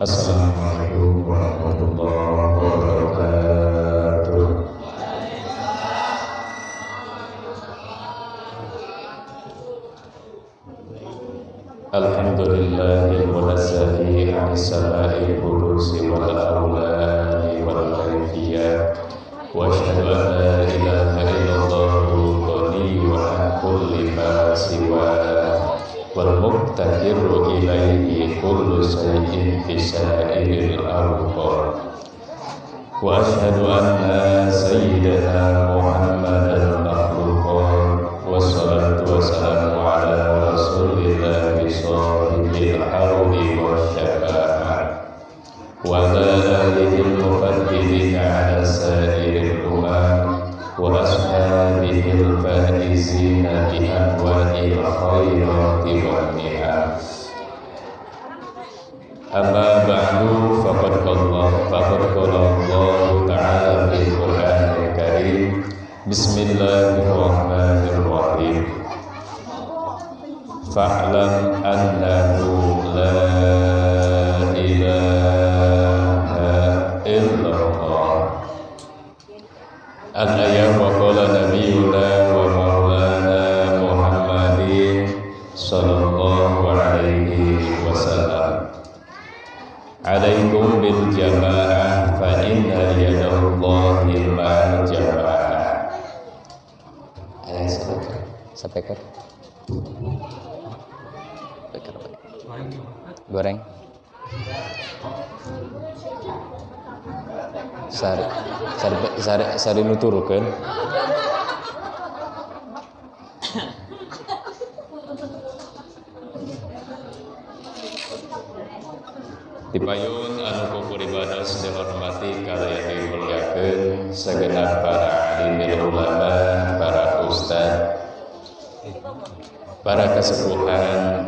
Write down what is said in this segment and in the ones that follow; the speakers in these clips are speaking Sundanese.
Assalamualaikum warahmatullahi wabarakatuh. Alhamdulillahil munazzahi 'anis sama'il qudusi wal awlani wal kaifiyat wa asyhadu an la ilaha illallahu ghaniyyu an kulli ma siwa wal muqtadiru ilaihi kullu shay'in fi sa'iril ardi wa asyhadu anna sayyidana Muhammadan makhluqan wassalatu wassalamu ala rasulillahi sahibil hauli wasyafa'ah wa ala alihi al-mufaddilina ala sa'iril umam wa ashabihil faizina bi anwa'il khairati wan ni'am. Amma ba'du, faqad qala Allah ta'ala fil Qur'anil Karim. Bismillahirrahmanirrahim. Fa'lam annahu la ilaha illallah. Al-ayat wa qala nabiyuna wa maulana Muhammadin sallallahu alaihi wasallam. Alaikum bil jamaah fa inna yadallahi ma'al jamaah. Speaker. Speaker. Goreng. Sari sari sari sari nuturkeun. Dipayun anu kupuribados dihormati kaliyan dimuliakeun segenap para alimil ulama, para ustad, para kesepuhan,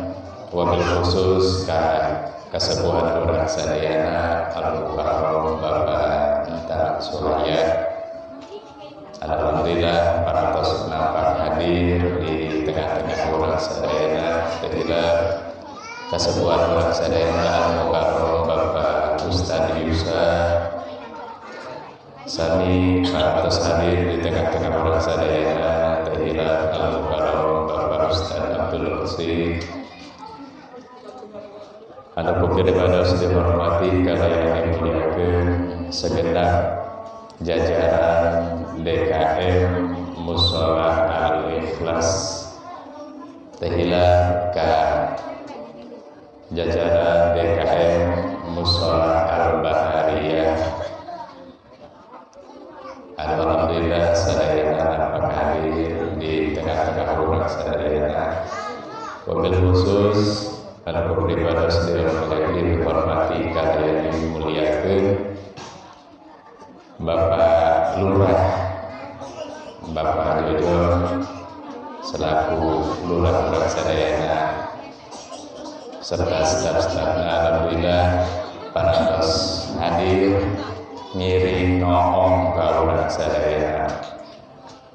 wabil khusus ka kasepuhan urang sadayana al-mukarram Bapak Entang Surya. Alhamdulillah parantos nampak hadir di tengah-tengah urang sadayana. Tehila kasepuhan urang sadayana al-mukarram Bapak Ustad Yusa sami parantos hadir di tengah-tengah urang sadayana. Tehila al-mukarram Bapak Ustad Abdul Qasim. Anu kupuribados dihormati kaliyan dimuliakeun segenap jajaran DKM Musholla Al-Ikhlas. Tehila ka jajaran DKM Musholla Al-Bahariyah. Alhamdulillah sadayana nampak hadir di tengah-tengah urang sadayana. Wabil khusus anu kupuribados dihormati kaliyan dimuliakeun Bapak Lurah Bapak Jojon selaku Lurah urang sadayana serta staf-stafna. Alhamdulillah parantos hadir ngiring noong ka urang sadayana.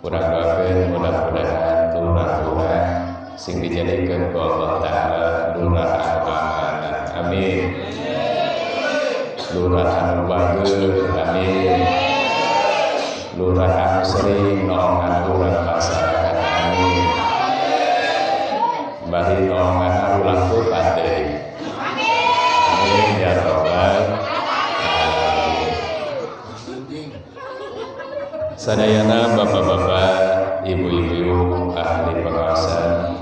Urang doakeun mudah-mudahan lurah urang sing dijadikeun ku Allah Ta'ala lurah anu amanah, amin. Lurah anu bagus, amin. Lurah anu sering noongan urang masyarakat, amin. Bari noongan ulah kupat deui, amin ya rabbal alamin. Sadayana bapak-bapak, ibu-ibu, ahli pengawasan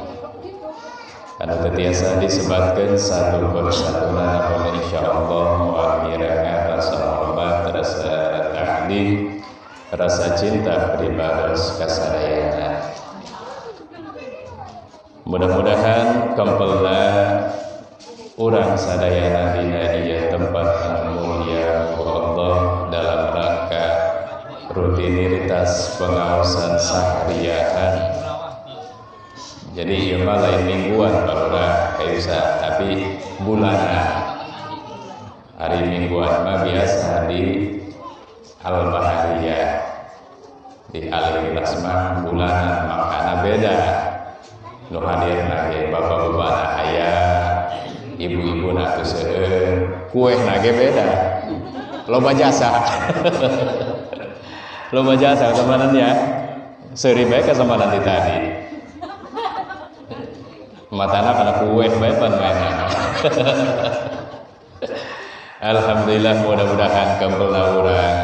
anu tetiasa disebatkeun satu persatuna, namun insyaallah moal mirengan rasa hormat, rasa ta'lim, rasa cinta pribados kasadayana. Mudah-mudahan kempelna urang sadayana dina ieu tempat anu mulia ku Allah dalam rangka rutinitas pengawasan sahriyahan. Jadi ieu mah lain mingguan barulah kayak tapi bulanan. Hari mingguan mah biasa di Al-Bahariyah, di Al-Ikhlas mah bulanan, makana beda. Nu hadir ge bapak-bapak aya, Ibu-ibu na atuh seueur, kuehna ge beda. Loba jasa. Loba jasa kasamanan ya. Seuri bae kasamanan ti tadi. Matana kana kueh bae pan mainna. Alhamdulillah, mudah-mudahan kempelna urang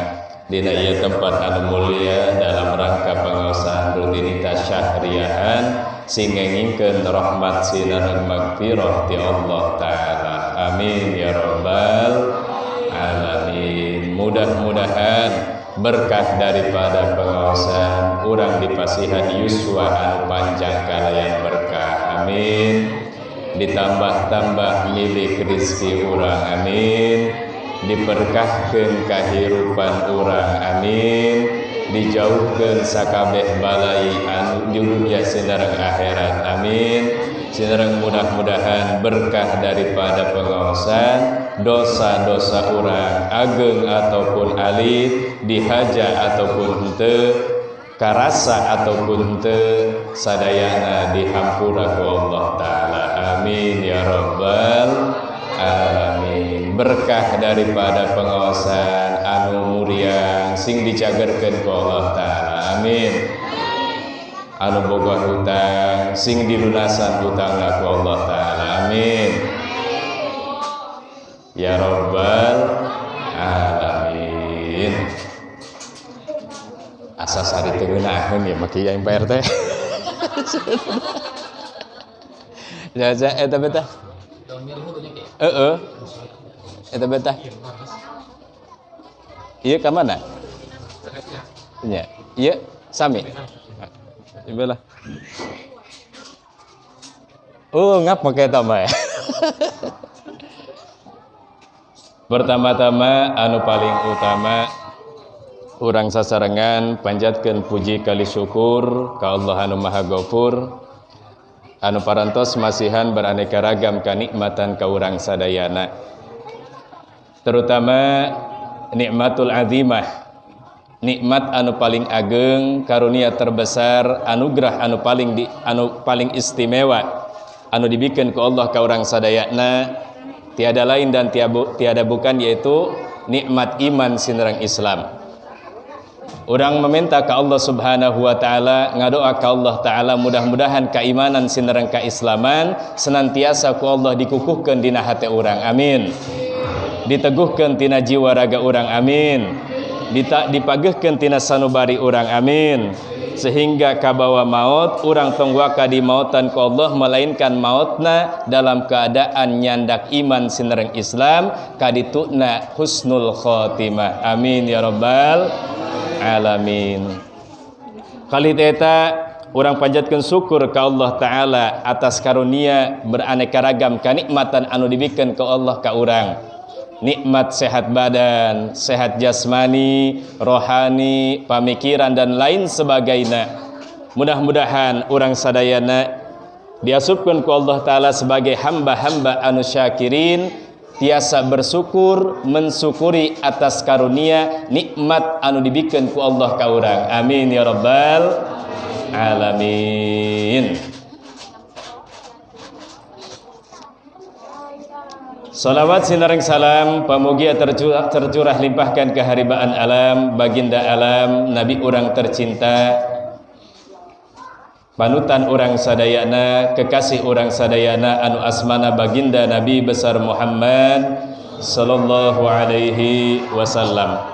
dina ieu tempat anu mulia dalam rangka pengaosan rutinitas syahriahan sing ngengingkeun rahmat sinareng magfirah ti Allah taala. Amin ya rabbal alamin. Mudah-mudahan berkah daripada pengaosan urang dipasihan yuswa anu panjang kalayan berkah. Amin. Ditambah-tambah milik rezeki urang. Amin. Diberkahkeun kahirupan urang. Amin. Dijauhkeun sakabeh balai anu di dunia sinareng akhirat. Amin. Sinareng mudah-mudahan berkah daripada pengaosan dosa-dosa urang ageng ataupun alit, dihaja ataupun henteu, karasa ataupun henteu, sadayana dihampura ku Allah taala. Amin ya rabbal alamin. Berkah daripada pengaosan anu muriang sing dicagerkeun ku Allah taala. Amin. Anu boga hutang sing dilunasan hutangna ku Allah taala. Amin ya rabbal alamin. Asa sari teu ngeunaheun ya make yang Pak RT. Jaja eta betah. Heeh. Eta betah. Ieu ka mana? Nya. Ieu sami. Ieu lah. Oh, ngap make eta mah. Pertama-tama anu paling utama urang sasarengan panjatkeun puji kali syukur ka Allah anu Maha Ghafur anu parantos masihan beraneka ragam kanikmatan ka urang sadayana, terutama nikmatul azimah, nikmat anu paling ageng, karunia terbesar, anugerah anu paling istimewa anu dibikeun ku Allah ka urang sadayana, tiada lain dan tiada bukan, yaitu nikmat iman sinareng Islam. Urang meminta ke Allah Subhanahu wa taala, ngadoa ke Allah taala mudah-mudahan keimanan sinareng keislaman senantiasa ku Allah dikukuhkeun dina hate urang. Amin. Diteguhkeun tina jiwa raga urang. Amin. Dipagehkeun tina sanubari urang. Amin. Sehingga kabawa maut urang tong waka di mautan ku Allah, melainkan mautna dalam keadaan nyandak iman sinareng Islam kadituna husnul khotimah. Amin ya rabbal alamin. Kali eta urang panjatkeun syukur ka Allah taala atas karunia beraneka ragam kanikmatan anu dibikeun ka Allah ka urang. Nikmat sehat badan, sehat jasmani, rohani, pamikiran dan lain sebagainya. Mudah-mudahan urang sadayana diasupkeun ku Allah taala sebagai hamba-hamba anu syakirin, tiasa bersyukur, mensyukuri atas karunia nikmat anu dibikeun ku Allah ka urang. Amin ya rabbal alamin. Salawat sinareng salam pamugia tercurah limpahkan keharibaan alam baginda alam nabi urang tercinta, panutan urang sadayana, kekasih urang sadayana anu asmana baginda Nabi besar Muhammad sallallahu alaihi wasallam.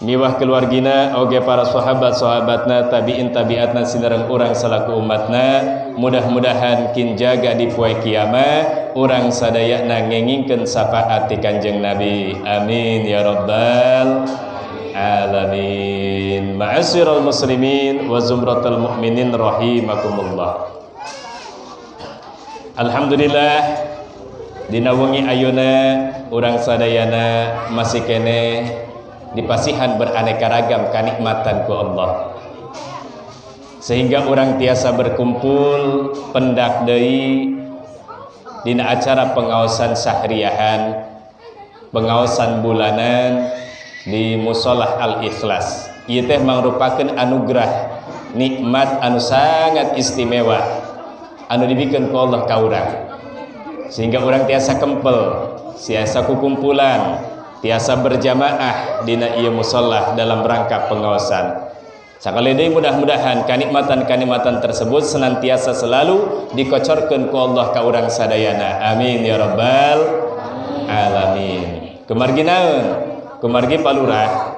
Miwah keluargina oge para sahabat-sahabatna, tabiin tabiatna sinareng urang salaku umatna, mudah-mudahan kin jaga di poe kiamat urang sadayana ngengingkeun syafaat ti Kanjeng Nabi. Amin ya rabbal alamin. Ma'asyiral muslimin wa zumratul mu'minin rahimakumullah. Alhamdulillah dina wengi ayeuna urang sadayana masih keneh dipasihan beraneka ragam kanikmatan ku Allah, sehingga orang tiasa berkumpul pendak deui dina acara pengaosan syahriahan, pengaosan bulanan di Musolah Al-Ikhlas. Ieu teh mangrupakeun anugerah nikmat anu sangat istimewa anu dibikeun ku Allah ka urang. Sehingga orang tiasa kempel, tiasa kukumpulan, tiasa berjamaah dina ieu musala dalam rangka pengaosan. Sakali deui mudah-mudahan kanikmatan-kanikmatan tersebut senantiasa selalu dikocorkeun ku Allah ka urang sadayana. Amin ya rabbal alamin. Kumargi naon? Kumargi palurah.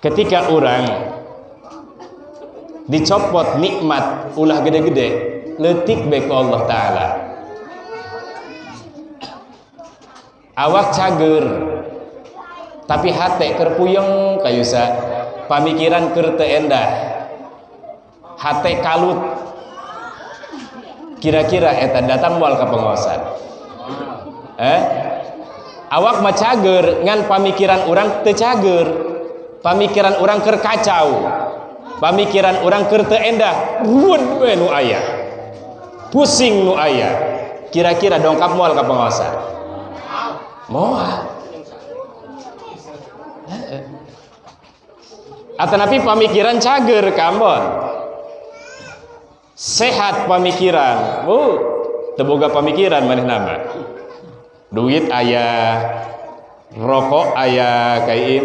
Ketika orang dicopot nikmat ulah gede-gede, leutik bae ku Allah Ta'ala. Awak cager, tapi hate keur puyeng kayusa, pamikiran keur teu endah, hate kalut. Kira-kira eta datang moal ka pengaosan? Awak mah cager, ngan pamikiran urang teu cager, pamikiran urang keur kacau, pamikiran urang keur teu endah, ruwet we nu aya, pusing nu aya. Kira-kira dongkap moal ka pengaosan? Moal. Atanapi pamikiran cager kambon, sehat pamikiran, teu boga pamikiran manehna mah. Duit aya, rokok aya, kaim,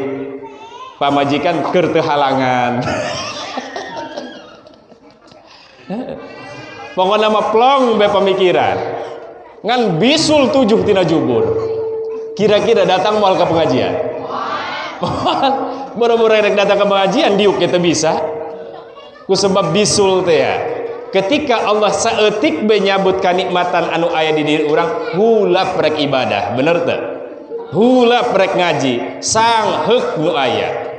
pamajikan keur teu halangan. Pokona mah plong be pamikiran, ngan bisul 7 tina jubur. Kira-kira datang moal ke pengajian? Boro-boro rek datang ke pengajian diuk kita bisa. Ku sebab bisul teh ya. Ketika Allah saeutik be nyabut kanikmatan anu aya di diri urang, hulap rek ibadah, bener teu? Hulap rek ngaji, sang heuk nu aya.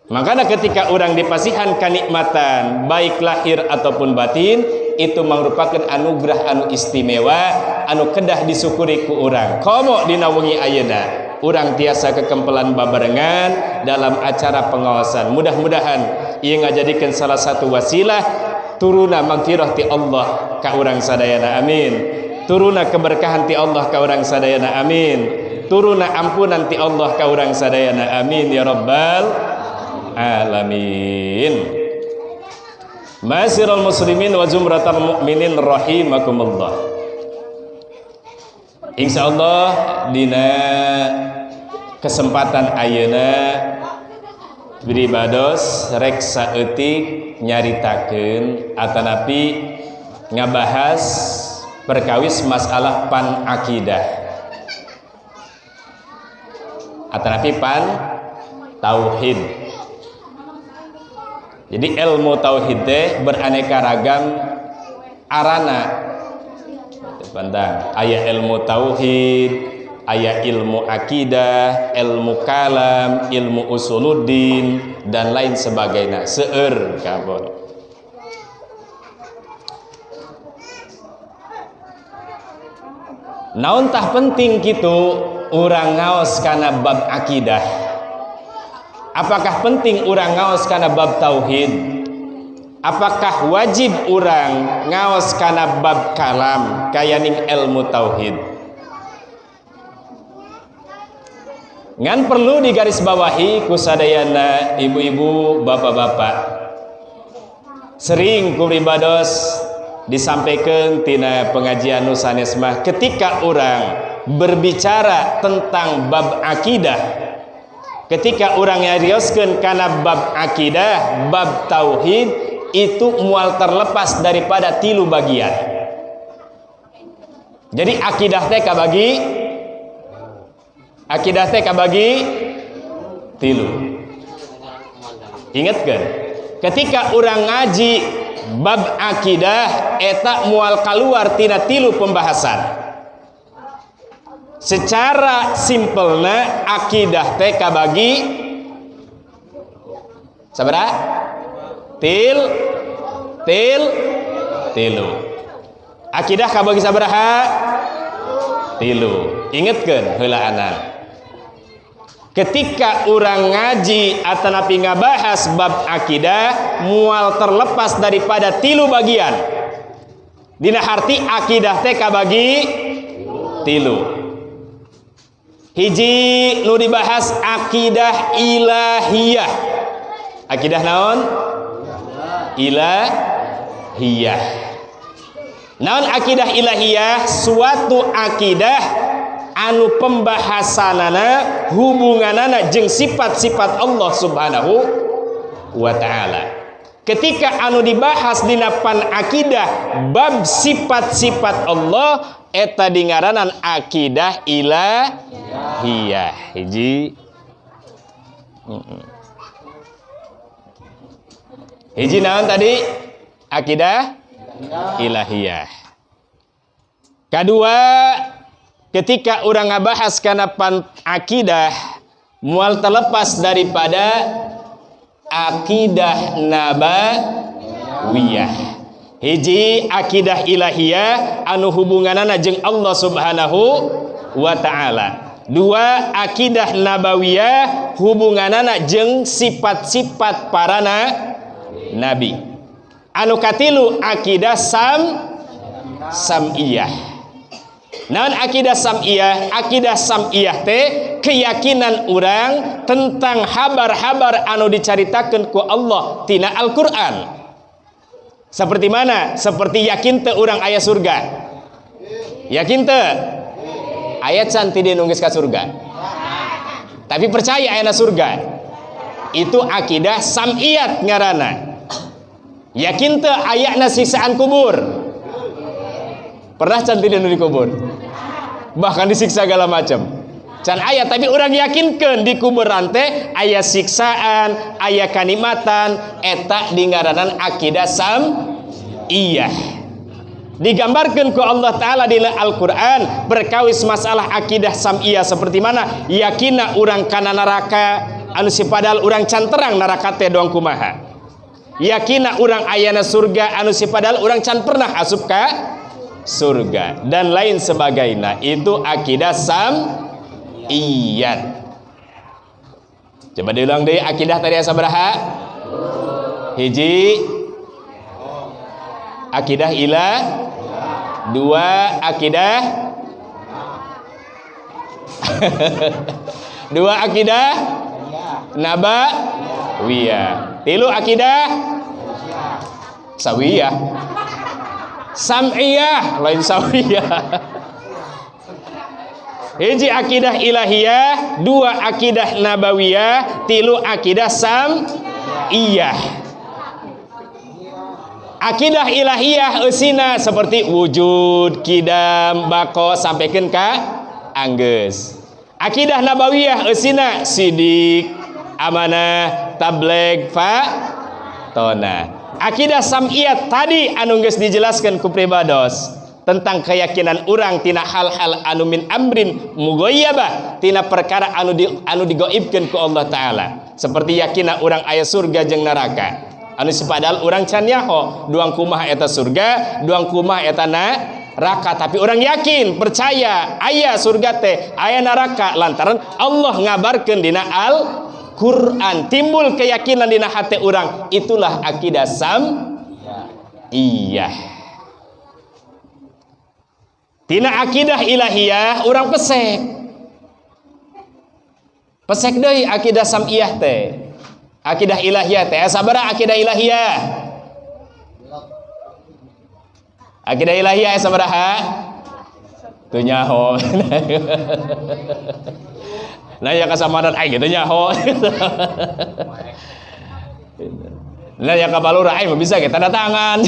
Makanya ketika orang dipasihan kanikmatan baik lahir ataupun batin, itu merupakan anugerah anu istimewa anu kedah disyukuri ku urang. Komo dina wengi ayeuna urang tiasa kekempelan babarengan dalam acara pengawasan. Mudah-mudahan ieu ngajadikeun salah satu wasilah turuna magfirah ti Allah ka urang sadayana, amin. Turuna keberkahan ti Allah ka urang sadayana, amin. Turuna ampunan ti Allah ka urang sadayana, amin ya rabbal alamin. Masiral muslimin wa zumratal mu'minin rahimakumullah. Insyaallah dina kesempatan ayeuna beribados rek saeutik nyaritakeun atanapi ngabahas perkawis masalah pan akidah atanapi pan tauhid. Jadi ilmu tauhid teh beraneka ragam arana. Pantang aya ilmu tauhid, aya ilmu akidah, ilmu kalam, ilmu usuluddin dan lain sebagainya. Seueur kabon. Naon tah penting kitu urang ngaos kana bab akidah? Apakah penting urang ngaos kana bab tauhid? Apakah wajib urang ngaos kana bab kalam kayaning ilmu tauhid? Ngan perlu digarisbawahi kusadayana ibu-ibu, bapak-bapak. Sering ku pribados disampaikan tina pengajian nu sanes mah, ketika orang berbicara tentang bab akidah, ketika orang nyarioskeun kana bab akidah, bab tauhid, itu mual terlepas daripada tilu bagian. Jadi akidah teh kabagi, akidah teh kabagi tilu. Ingatkan, ketika orang ngaji bab akidah eta mual keluar tina tilu pembahasan. Secara simpelna akidah teh kabagi sabaraha? Til til tilu. Akidah kabagi sabaraha? Tilu. Ingetkeun heulaanan. Ketika orang ngaji atanapi ngabahas bab akidah mual terlepas daripada tilu bagian. Dina harti akidah teh kabagi tilu. Hiji nu dibahas akidah ilahiyah. Akidah naon? Ilahiyah. Naon akidah ilahiyah? Suatu akidah anu pembahasanana hubunganana jeung sifat-sifat Allah Subhanahu wa ta'ala. Ketika anu dibahas dina pan akidah bab sifat-sifat Allah, eta dingaranan akidah ilahiyah. Hiji. Hiji naon tadi? Akidah ilahiyah. Kedua, ketika urang ngabahas kana pan akidah, moal terlepas daripada akidah nabawiyah. Hiji akidah ilahiyah anu hubunganana jeung Allah Subhanahu wa ta'ala. Dua, akidah nabawiyah hubunganana jeung sifat-sifat para nabi. Anu katilu akidah sam'iyah. Naon akidah sam'iyah? Akidah sam'iyah teh keyakinan urang tentang habar-habar anu dicaritakeun ku Allah tina Al-Qur'an. Seperti mana? Seperti yakin teu urang aya surga. Yakin teu? Aya can ti nu geus ka surga. Tapi percaya ayana surga. Itu akidah sam'iyat ngaranna. Yakin teu ayana siksaan kubur? Pernah can ti nu dikubur? Bahkan disiksa segala macam. Can aya, tapi orang yakinkan di kuburan teh aya siksaan, aya kanikmatan, eta dingaranan akidah sam'iyah. Digambarkan ku Allah Ta'ala di Al-Quran berkawis masalah akidah sam'iyah seperti mana yakina urang kana neraka anu sipadal urang can terang neraka teh doang kumaha. Yakina urang ayana surga anu sipadal urang can pernah asup ka surga dan lain sebagainya. Itu akidah sam'iyat. Coba diulang deh akidah tadi sabaraha? Hiji akidah ilah, dua akidah dua akidah nabawiyah, tilu akidah sawiyah, sam'iyah lain sawiyah. Hiji akidah ilahiyah, dua akidah nabawiyah, tilu akidah sam'iyah. Akidah ilahiyah eusina seperti wujud, kidam, bako sampaikan ka anggeus. Akidah nabawiyah eusina sidik, amanah, tabligh, fa tona. Akidah sam'iyah tadi anu geus dijelaskeun ku pribados tentang keyakinan urang tina hal-hal anu min amrin mughayyabah, tina perkara anu digoibkeun ku Allah Ta'ala. Seperti yakina urang aya surga jeung neraka. Anu sepadal urang can nyaho duang kumaha eta surga, duang kumaha eta neraka, tapi urang yakin percaya aya surga teh, aya neraka lantaran Allah ngabarkeun dina Al-Qur'an. Timbul keyakinan dina hate urang, itulah akidah sam'iyah. Tina akidah ilahiyah urang pesek. Pesek deui akidah sam'iyah teh. Akidah ilahiyah teh sabaraha akidah ilahiyah? Akidah ilahiyah sabaraha? Teu nyaho. Nah ya kasamaran aing teu nyaho. Nah ya ka balura aing mah bisa ge tanda tangan.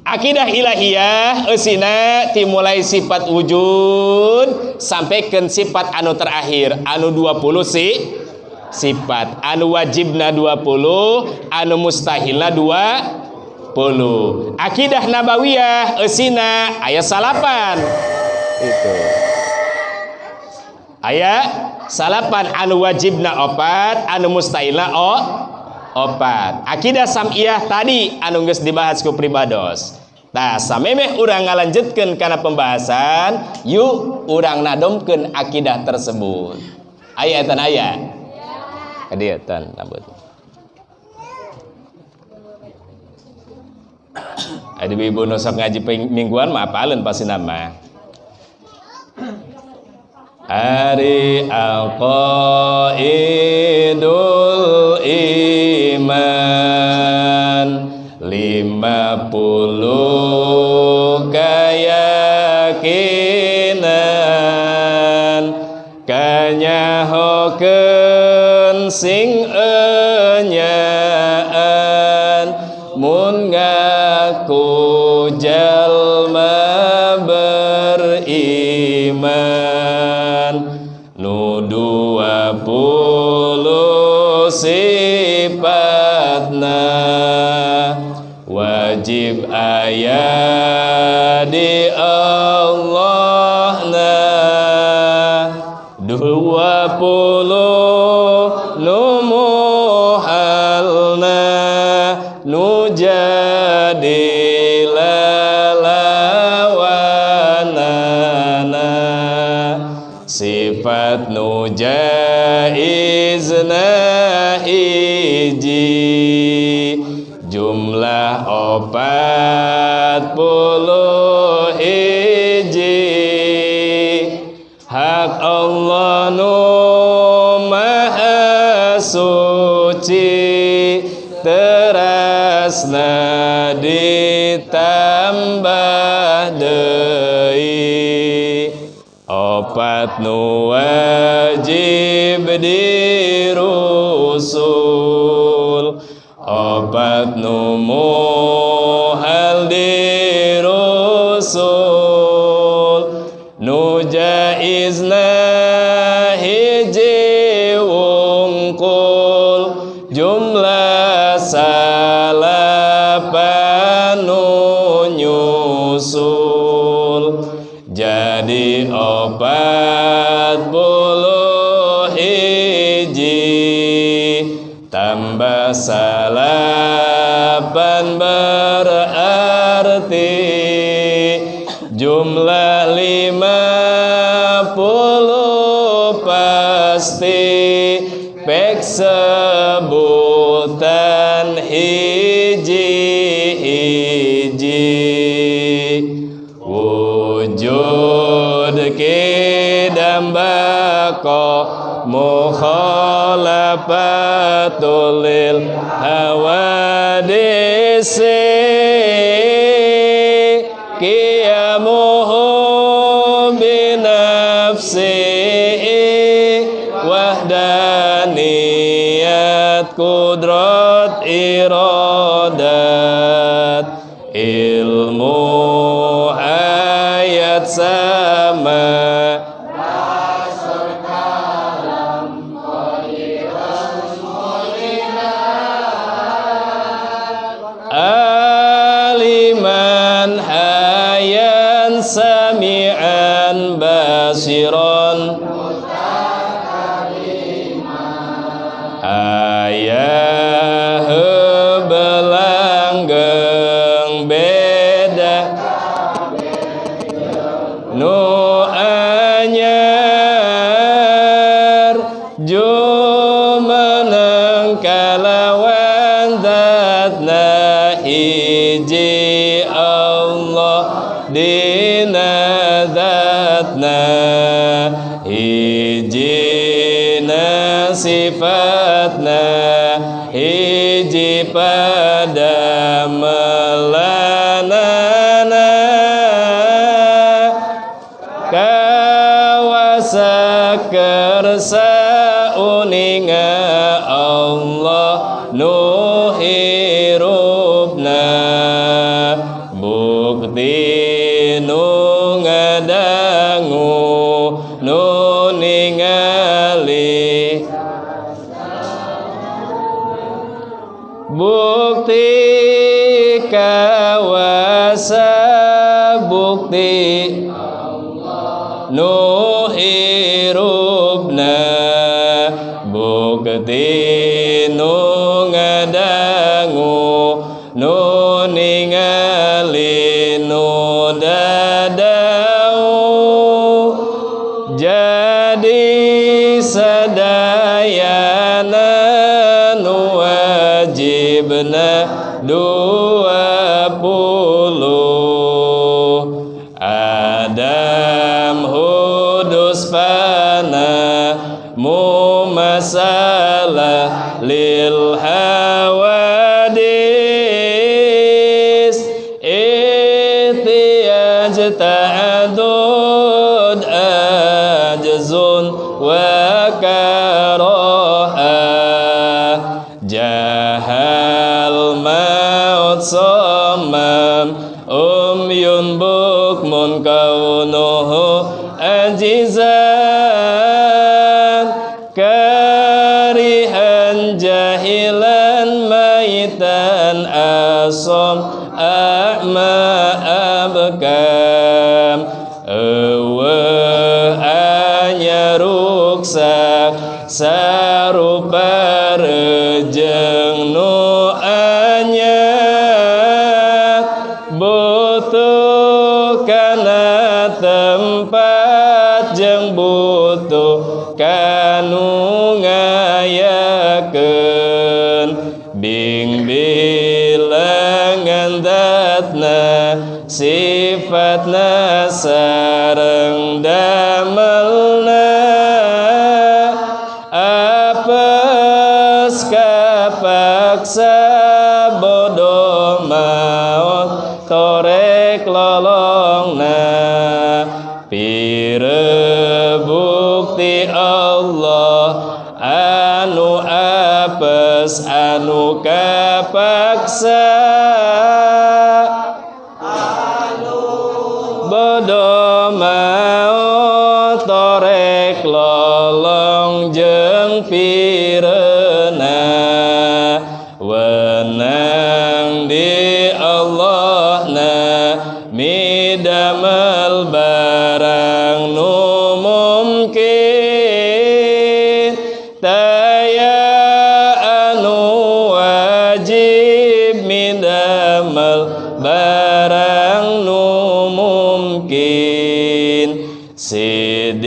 Akidah ilahiyah eusina timulai sifat wujud sampai ke sifat anu terakhir anu 20 sifat anu wajibna 20 anu mustahilna 20. Akidah nabawiyah eusina aya salapan itu aya salapan anu wajibna 4 anu mustahilna 4. Akidah sam'iyah tadi anu geus dibahas ku pribados. Tah samemeh urang ngalanjutkeun kana pembahasan, yuk urang nadomkeun akidah tersebut. Aya eta aya? Ka dieu tan rambut. Ada ibu nu sok ngaji mingguan mah apaleun pasti nama. Ari aqaidul iman, 50 keyakinan, kanyahokeun sing enyaan, mun ngaku jalma beriman. Nu 20 sifatna wajib aya di Allahna, 20 nu muhalna, nu jadi lalawanana, sifat nu jaizna hiji, jumlah 41. Hak Allah nu maha suci, terasna ditambah deui, 4 nu wajib dirusul, 4 nu muhal dirusul, nu jaizna hiji wungkul, jumlah 9 nu nyusul, jadi 41 tambah 9 berarti jumlah 50 pasti, pek sebutan hiji-hiji. Wujud kidam bako mukhalafatul lil hawadisi, qiyamuhu binafsihi wahdaniyat kudrat iradat, ilmu ayat sama aliman hayan sami'an basiran, ayah belanggeng beda nu anyar, jumeneng kalawan zatna hiji Allah dina zatna, hijina sifatna, hiji pada melanana, kawasa kersa uninga Allah nu hirupna, bukti nu ngadangu nu ningali, bukti kawasa bukti nu hirupna, bukti nu ngadangu nu ningali nu dadau, jadi sadayana nu wajibna 20. Adam hudus fana mumasalah lil hawadisi, Ta'adud ajzun wa karaha jahal maut samam umyun bukmun kaunuhu ajizan karihan jahilan maitan asam a'ma abkam eueuh anyaruksak sarupa rejeng nu anyar butuh kana tempat jeung butuh kanu ngayakeun bing bilangan datna sifatna sareng damelna apes kapaksa bodoh maot torek lolongna pire bukti Allah anu apes anu kapaksa anu bodoh maot torek lolong jeung pireuna wenang di Allahna midamel barang nu mungkin taya anu wajib midamel barang nu mungkin sidik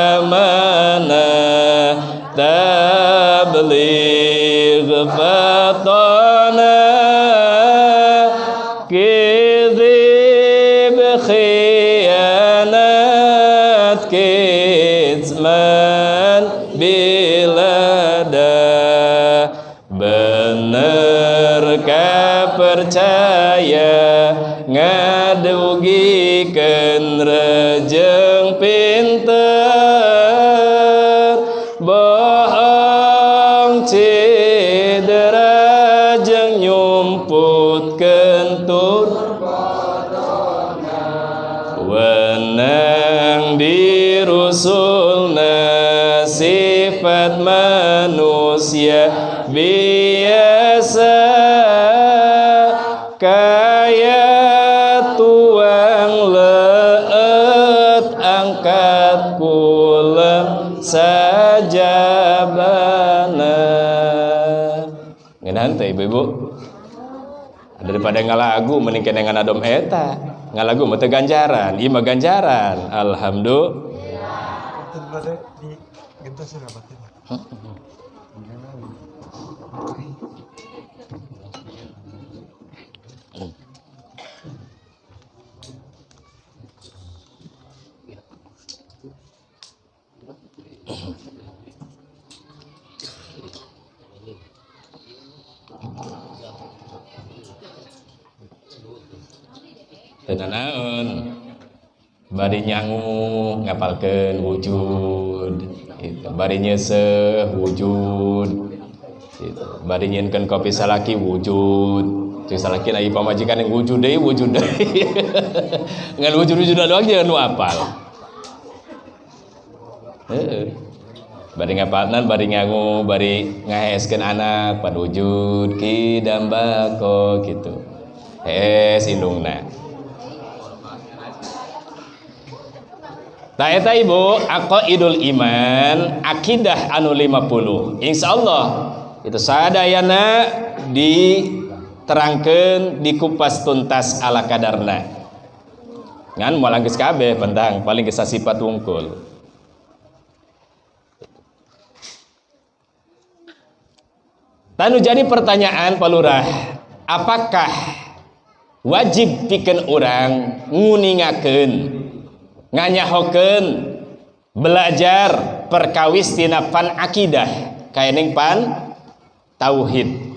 amanah tabligh fatana kizib khianat kitman bilada bener kapercaya ngadugikeun rejeng pinter bohong cedera jeung nyumputkeun tur wenang di rusulna sifat manusia biasa kaya tuang leet angkat kulem sajabana. Ngeunaan teh ibu-ibu daripada ngalagu mending kene nganadom eta ngalagu mah teu ganjaran ieu mah ganjaran alhamdulillah. Teu nanaon bari nyangu ngapalkeun wujud gitu, bari nyeuseuh wujud gitu, bari nyieunkeun kopi salaki wujud cek salaki lagi pamajikan yang wujud deui ngan wujud-wujud doang jeung nu apal heeh bari ngapalnan bari nyangu bari ngaheeskeun anak pan wujud ki dambako gitu hees indungna. Tah eta ibu aqaidul iman akidah anu 50 insyaallah itu sadayana diterangkeun dikupas tuntas ala kadarna ngan moal geus kabeh pentang paling geus sifat wungkul. Tanu jadi pertanyaan Pak Lurah, apakah wajib pikeun urang nguningakeun nganyahokeun belajar perkawis tina pan akidah kaening pan tauhid.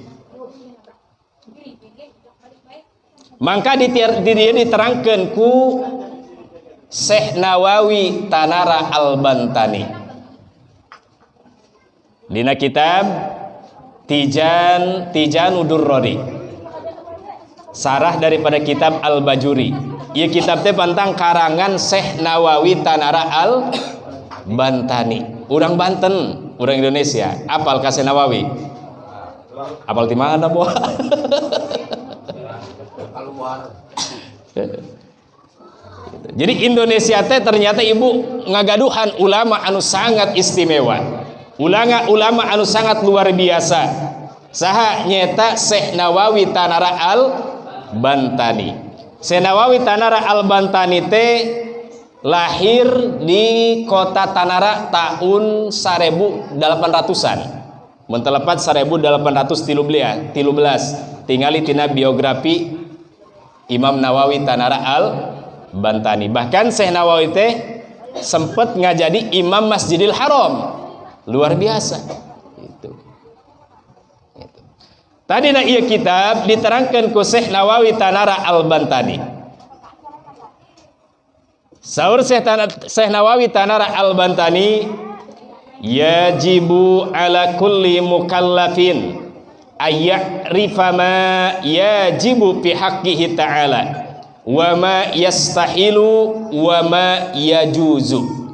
Mangka di dieu diterangkeun ku Syekh Nawawi Tanara Al-Bantani. Dina kitab Tijanu Durrori. Sarah daripada kitab Al-Bajuri. Ieu kitab teh pantang karangan Syekh Nawawi Tanara Al-Bantani. Urang Banten, urang Indonesia. Apal ka Syekh Nawawi? Apal di mana, Boh? Jadi Indonesia teh ternyata ibu ngagaduhan ulama anu sangat istimewa. Ulama anu sangat luar biasa. Saha nyeta Syekh Nawawi Tanara Al-Bantani. Syekh Nawawi Tanara Al-Bantani teh lahir di kota Tanara tahun 1800-an. Mun telepat 1813. Tingali tina biografi Imam Nawawi Tanara Al-Bantani. Bahkan Syekh Nawawi teh sempet ngajadi imam Masjidil Haram. Luar biasa. Itu. Itu. Tadi na ieu kitab diterangkan ku Syekh Nawawi Tanara Al-Bantani. Saur Syekh Nawawi Tanara Al-Bantani, yajibu ala kulli mukallafin ayya'rifa ma yajibu fi haqqihi ta'ala wa ma yastahilu wa ma yajuzu.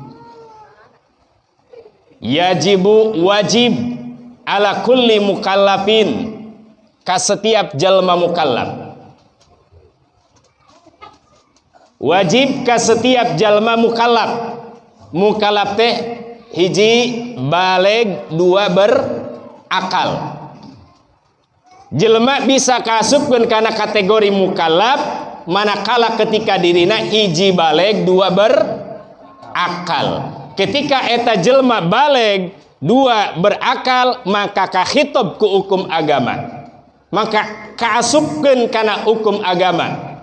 Yajibu wajib ala kulli mukallafin ka setiap jalma mukallaf. Wajib ka setiap jalma mukallaf. Mukallaf teh hiji baleg, dua berakal. Jelema bisa kaasupkeun kana kategori mukallaf manakala ketika dirina hiji baleg, dua berakal. Ketika eta jelema baleg, dua berakal, maka kahitob ku hukum agama. Maka kaasupkeun kana hukum agama.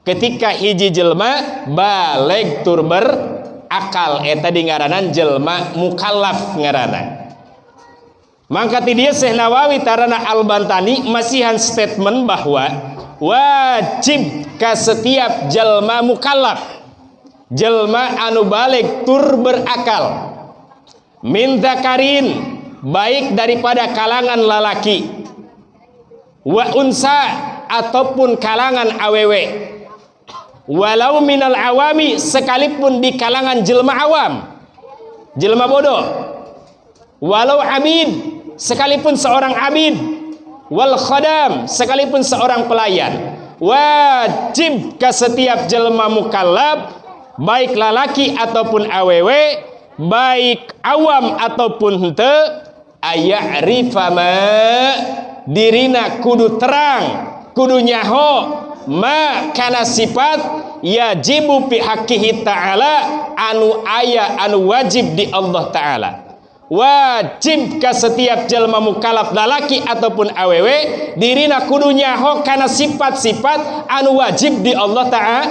Ketika hiji jelema baleg tur berakal, eta dingaranan jelema mukallaf ngaranna. Maka ti dieu Syekh Nawawi Tarana Al-Bantani masihan statement bahwa wajib ka setiap jelma mukallaf, jelma anu balig tur berakal, min dzakarin, baik daripada kalangan lalaki, wa unsa ataupun kalangan awewe, walau minal awami, sekalipun di kalangan jelma awam, jelma bodoh, walau abid, sekalipun seorang abid, wal khadam, sekalipun seorang pelayan. Wajib ke setiap jelma mukallaf, baik lalaki ataupun awewe, baik awam ataupun henteu, aya'rifa ma, dirina kudu terang, kudu nyaho ma kana sifat yajibu fi haqqihi ta'ala, anu aya anu wajib di Allah ta'ala. Wajib ka setiap jelma mukallaf lalaki ataupun awewe, dirina kudu nyaho kana sifat-sifat anu wajib di Allah ta'ala.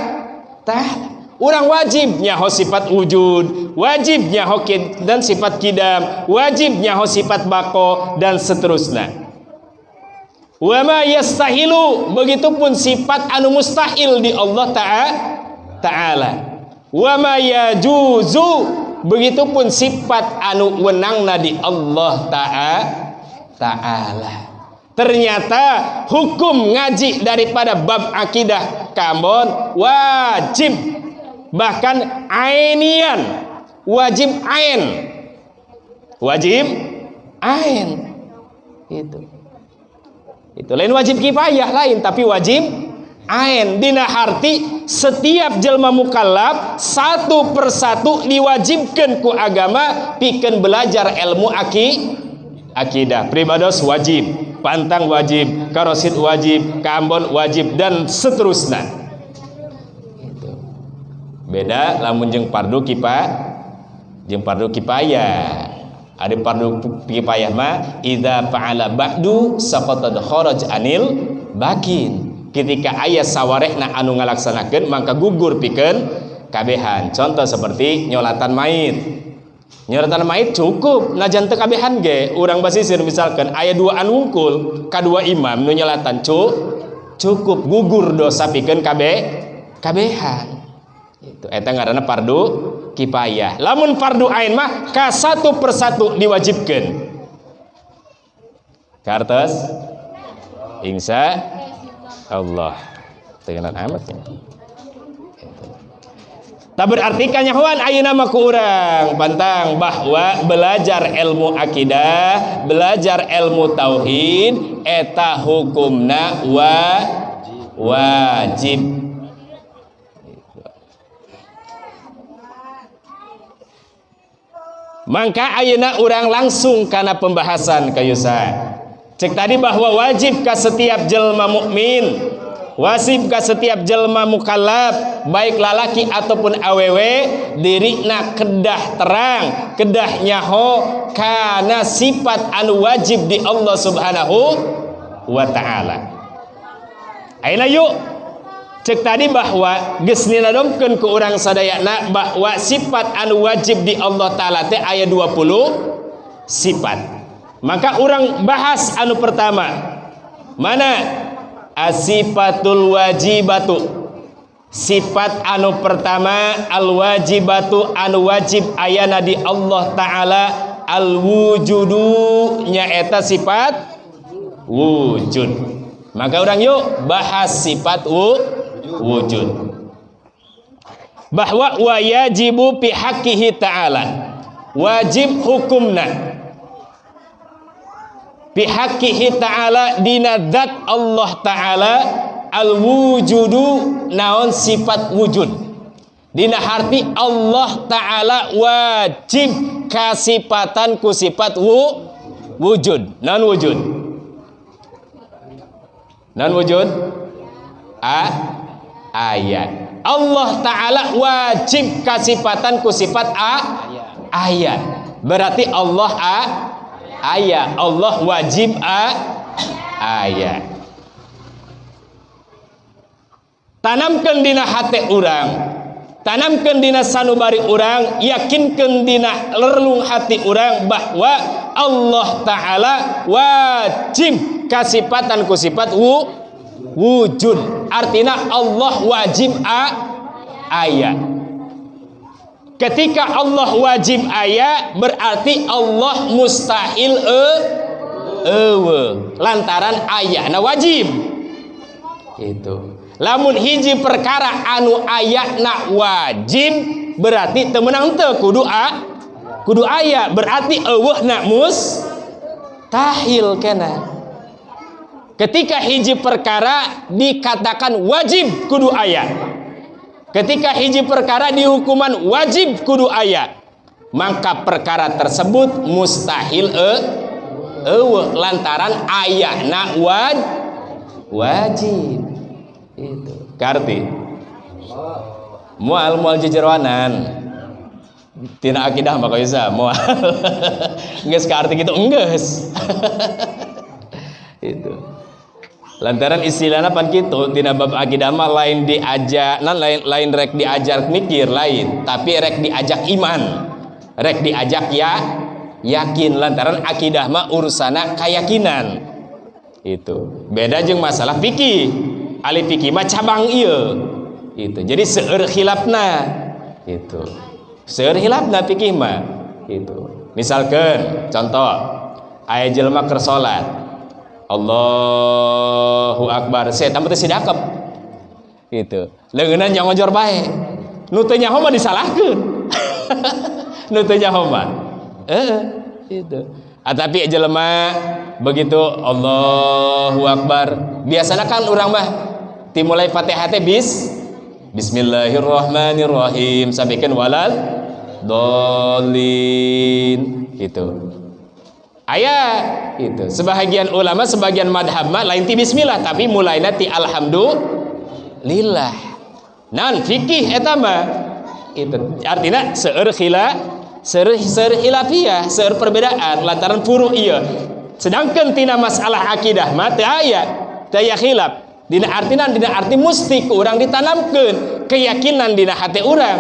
Urang wajib nyaho sifat wujud, wajib nyaho dan sifat kidam, wajib nyaho sifat bako, dan seterusnya. Wa ma yastahilu, begitupun sifat anu mustahil di Allah ta'ala. Wa ma yajuzu, begitupun sifat anu wenangna di Allah ta'ala. Ternyata hukum ngaji daripada bab akidah kambon wajib, bahkan ainian, wajib ain, wajib ain. Itu lain wajib kifayah lain, tapi wajib ain. Dina harti setiap jelma mukallaf satu persatu diwajibkan ku agama pikeun belajar ilmu akidah. Pribados wajib, pantang wajib, karosid wajib, kambon wajib, dan seterusnya. Itu. Beda lamun jeung fardu kifayah. Ada fardu kifayah mah idza fa'ala ba'du saqata kharaj anil bakin. Ketika aya sawarehna anu ngalaksanakeun maka gugur pikeun kabehan. Contoh seperti nyolatan mayit. Nyolatan mayit cukup najan teu kabehan ge urang basisir misalkan aya dua anu wungkul kadua imam nu nyolatan Cukup gugur dosa pikeun kabehan. Itu eta ngaranna fardu kifayah. Lamun fardu ain mah ka satu persatu diwajibkeun. Kartos insya Allah. Tengenan amat ya. Tak berarti kanyahoan ayeuna mah ku urang pantang bahwa belajar ilmu akidah, belajar ilmu tauhid eta hukumna wajib. Mangka ayeuna urang langsung kana pembahasan kayusa. Cek tadi bahwa wajib ka setiap jelma mukmin, wajib ka setiap jelma mukallaf, baik lalaki ataupun awewe, dirina kedah terang, kedah nyaho kana sifat anu wajib di Allah Subhanahu wa taala. Ayeuna yuk cek tadi bahwa geus ninadomkeun ku urang sadayana bahwa sifat anu wajib di Allah taala teh aya 20 sifat. Maka urang bahas anu pertama. Mana? Asifatul wajibatu. Sifat anu pertama al wajibatu anu wajib ayana di Allah taala al wujudu nyaeta sifat wujud. Maka urang yuk bahas sifat wujud. Bahwa wajibu fi haqqihi ta'ala. Wajib hukumna fi haqqihi ta'ala dina zat Allah ta'ala al-wujudu naon sifat wujud. Dina harti Allah ta'ala wajib kasipatan ku sifat wujud. Naon wujud? Naon wujud? Ayat. Allah ta'ala wajib kasipatan ku sifat ayat. Berarti Allah ayat, Allah wajib ayat. Tanamkeun dina hate urang, tanamkeun dina sanubari urang, yakinkeun dina lerlung hati urang bahwa Allah ta'ala wajib kasipatan ku sifat wujud. Artinya Allah wajib ayat. Ketika Allah wajib aya berarti Allah mustahil eueuh lantaran ayana wajib. Gitu. Lamun hiji perkara anu ayana wajib berarti teu meunang teu kudu kudu aya, berarti eueuhna mustahil kena. Ketika hiji perkara dikatakan wajib kudu aya. Ketika hiji perkara dihukuman wajib kudu aya, maka perkara tersebut mustahil eueuh lantaran ayana wajib. Itu. Karti. Moal moal jejeroanan. Tina akidah mah bisa moal. Geus ka arti kitu enggeus. Itu. Lantaran istilahna pan kitu tina bab akidah mah lain diajak, lain rek diajar mikir lain, tapi rek diajak iman, rek diajak ya yakin. Lantaran akidah mah urusana keyakinan. Itu beda jeung masalah fikih. Ahli fikih mah cabang ieu. Itu. Jadi seueur khilafna. Itu. Seueur khilafna fikih mah. Itu. Misalkan contoh aya jelema keur salat. Allahu Akbar. Saya tambah teu sidakep. Gitu. Leungeunna nyangojor bae. Nu teu nyaho mah disalahkeun. Nu teu nyaho mah. Heeh, gitu. Tapi jelema begitu Allahu Akbar. Biasana kan urang mah dimulai Fatihah teh Bismillahirrahmanirrahim sampikeun walal dolin gitu. Aya itu sebagian ulama sebagian madhab mah lain ti bismillah tapi mulaina ti alhamdulillah. Nan fikih eta mah itu artinya seueur seueur khilafiyah, seueur perbedaan lantaran furu ieu. Sedangkan tina masalah akidah mah teu aya, teu aya khilaf. Dina artina dina arti musti ku urang ditanamkeun keyakinan dina hate urang.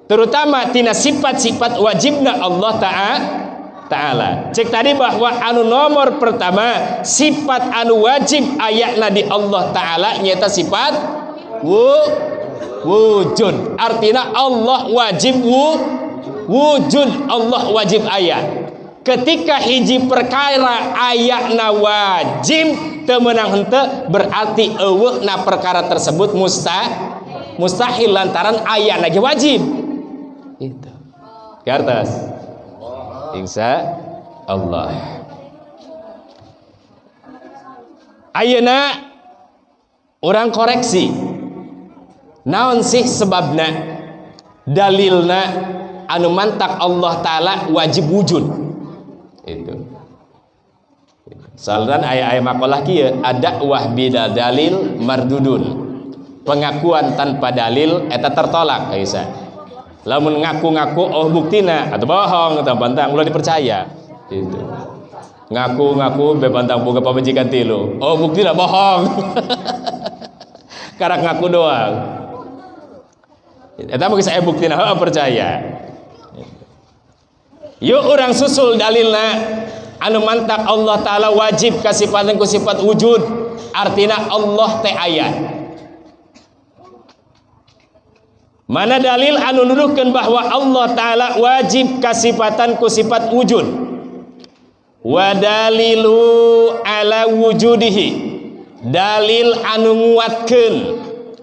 Terutama tina sifat-sifat wajibna Allah Ta'ala. Cek tadi bahwa anu nomor pertama sifat anu wajib ayatna di Allah Ta'ala nyata sifat wujud. Artinya Allah wajib wujud, Allah wajib ayat. Ketika hiji perkara ayatna wajib teu meunang henteu berarti eueuhna perkara tersebut mustahil lantaran ayatna ge wajib. Itu. Kartas. Insya Allah. Ayeuna urang koreksi. Naon sih sebabna? Dalilna anu mantak Allah Ta'ala wajib wujud. Itu. Saldan aya-aya makalah kieu ad-da'wah bida dalil mardudun. Pengakuan tanpa dalil eta tertolak kaisa. Lamun ngaku-ngaku oh buktina atau bohong atau bantang ulah dipercaya. Itu. Ngaku-ngaku bebantang boga pamajikan tilu. Oh buktina bohong. Karak ngaku doang. Eta mah geus aya buktina heuh percaya. Yuk urang susul dalilna anu mantak Allah Ta'ala wajib kasifatan ku sifat wujud. Artina Allah teh aya. Mana dalil anu nuduhkeun bahwa Allah Ta'ala wajib kasifatan ku sifat wujud? Wa dalilu ala wujudihi. Dalil anu nguatkeun